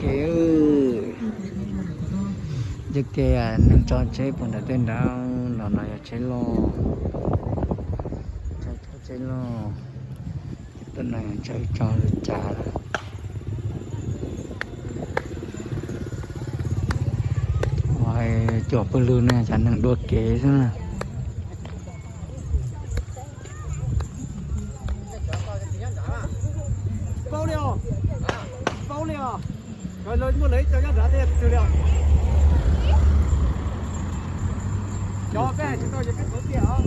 Ces, ces ke neeg tso tsheb puag nram tej nrad los no yog tsheb loj, tsheb loj, tej no tsheb tso li cas. Ua cuag pawg lug ne, cov neeg dua kev xwb na. Paub li os, paub li os. Muaj lawv ib co nyob nrad tej twg li os. Cov peb hais tsis tau ces peb thauv tiag os.